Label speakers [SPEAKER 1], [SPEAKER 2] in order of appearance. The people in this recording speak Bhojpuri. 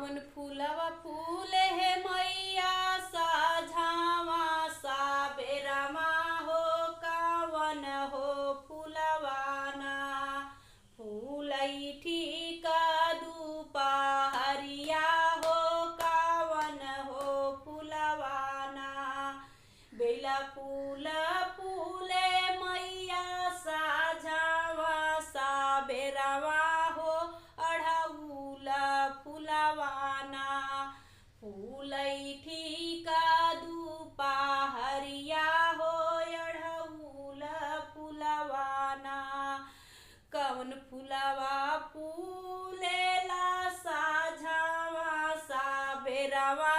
[SPEAKER 1] कवन फूलवा फूले हे मैया साझावा साबेरामा हो कवन हो फूलवाना। फूलैठी का दुपहरिया हो कवन हो फूलवाना। बेला फूल फूले मैया साझावा साबेरावा हो अढ़ऊल फुलवाना। फूलैठी का दुपहरिया हो अढ़ऊल फुलवाना। कवन फुलवा फूलेला साझावा साबेरावा